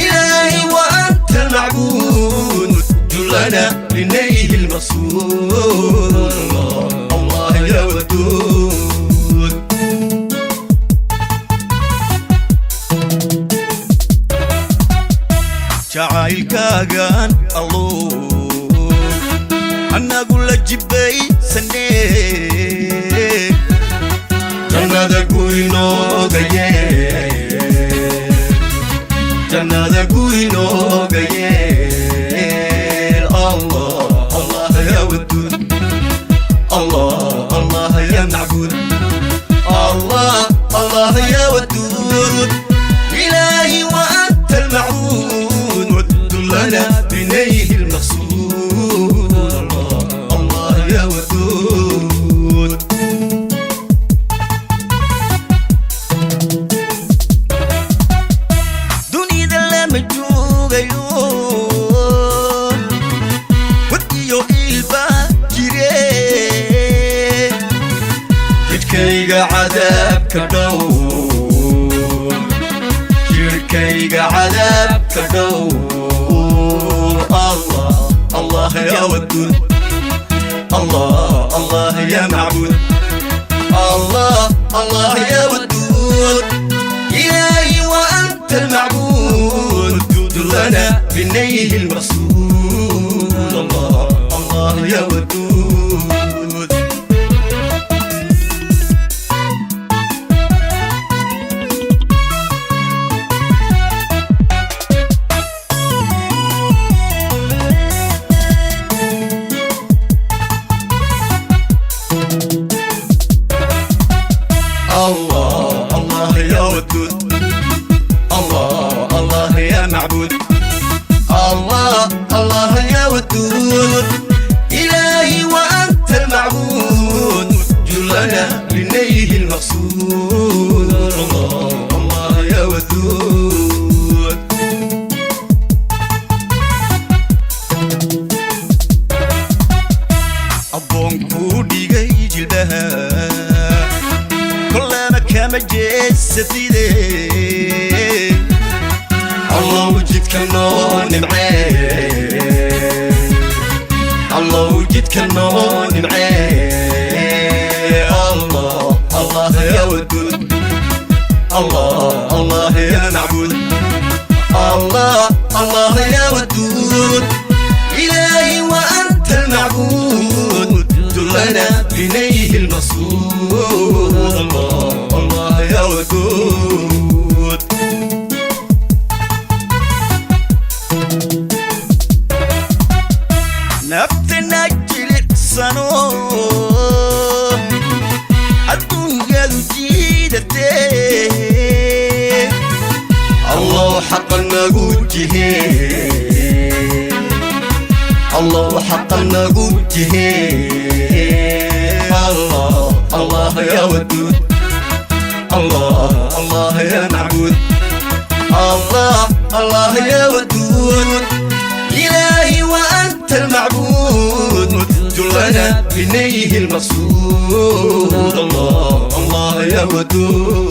إلهي وأنت المعبود، جلنا لنيل المقصود. الله الله يا ودود. Jacaylkaagan allo annagu la jibaysane, jannada gurinoogaye, jannada gurinoogaye. Allah Allah ya waduud, Allah Allah ya macbuud, Allah Allah ya waduud. إلهي وأنت المعبود، دلنا بنيه المقصود. الله الله يا ودود. Dunida lama joogayo, wadiyo ilba jire. Jidhkayga cadaabka dhow, jirkayga cadaabka dhow. Allah Allah ya waduud, Allah Allah ya macbuud, Allah Allah ya waduud. إلهي وأنت المعبود، دلنا بنيل المقصود. الله الله يا ودود. الله الله يا ودود، الله الله يا معبود، الله الله يا ودود. إلهي وأنت المعبود، جلنا لنيه المقصود. الله الله يا ودود. Addoonkuu dhigay jilbaha, kollana kama jeesatide. Allow jidka noo nimcee, allow jidka noo nimcee. Allah Allah ya waduud, Allah Allah ya macbuud, Allah Allah ya waduud. إلهي وأنت المعبود، دلنا بنيه المقصود. الله الله يا ودود. Naftana jilicsano adduunyadu jiidatee, Allah xaqa nagu jihee, Allah xaqa nagu jihee. Allah Allah ya waduud, Allah Allah ya macbuud, Allah Allah ya waduud. إلهي وأنت المعبود، جلنا بنيه المقصود. الله الله يا ودود.